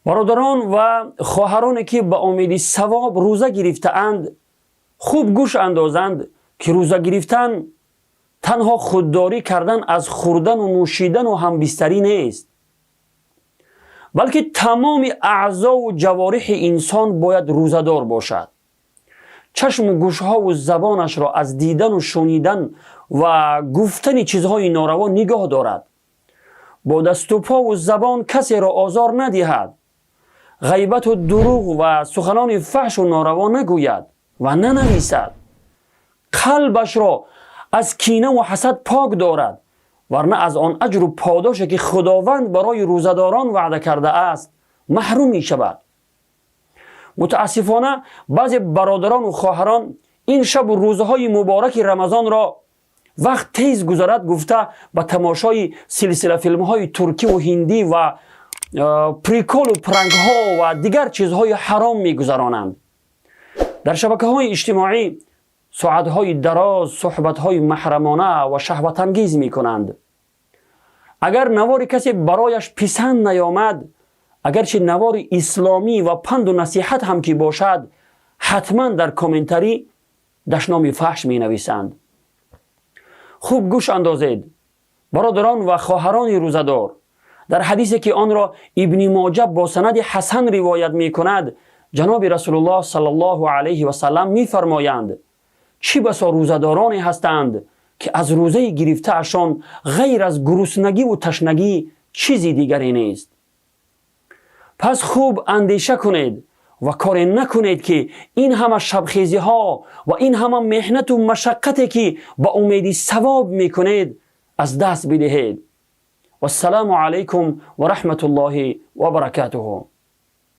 Бародарон ва хоҳароне, ки ба умеди савоб рӯза гирифтаанд, хуб гӯш андозанд, ки рӯза гирифтан танҳо худдорӣ кардан аз хӯрдану нӯшидану ҳамбистарӣ нест, балки тамоми аъзову ҷавориҳи инсон бояд рӯзадор бошад. Чашму гӯшҳову забонашро аз дидану шунидан ва гуфтани чизҳои нораво нигоҳ дорад, бо дасту пову забон касеро озор надиҳад, ғайбату дурӯғ ва суханони фаҳшу нораво нагӯяд ва нанависад, қалбашро аз кинаву ҳасад пок дорад, варна аз он аҷру подоше, ки Худованд барои рӯзадорон ваъда кардааст, маҳрум мешавад. Мутаассифона, баъзе бародарону хоҳарон ин шабу рӯзҳои мубораки Рамазонро вақт тез гузарад гуфта, ба тамошои силсила филмҳои туркиву ҳиндӣ ва приколу пранкҳо ва дигар чизҳои ҳаром мегузаронанд. Дар шабакаҳои иҷтимоӣ соатҳои дароз суҳбатҳои маҳрамона ва шаҳватангез мекунанд. Агар навори касе барояш писанд наёмад, агарчи навори исломӣ ва панду насиҳат ҳам ки бошад, ҳатман дар комментарӣ дашноми фаҳш менависанд. Хуб гӯш андозед, бародарон ва хоҳарони рӯзадор. Дар ҳадисе, ки онро Ибни Моҷа бо санади ҳасан ривоят мекунад, ҷаноби Расулуллоҳ саллаллоҳу алайҳи васаллам мефармоянд: «Чӣ басо рӯзадороне ҳастанд, ки аз рӯзаи гирифтаашон ғайр аз гуруснагиву ташнагӣ чизи дигаре нест». Пас хуб андеша кунед ва коре накунед, ки ин ҳама шабхезиҳо ва ин ҳама меҳнату машаққате, ки ба умеди савоб мекунед, аз даст бидиҳед. Вассалому алайкум ва раҳматуллоҳи ва баракатуҳу.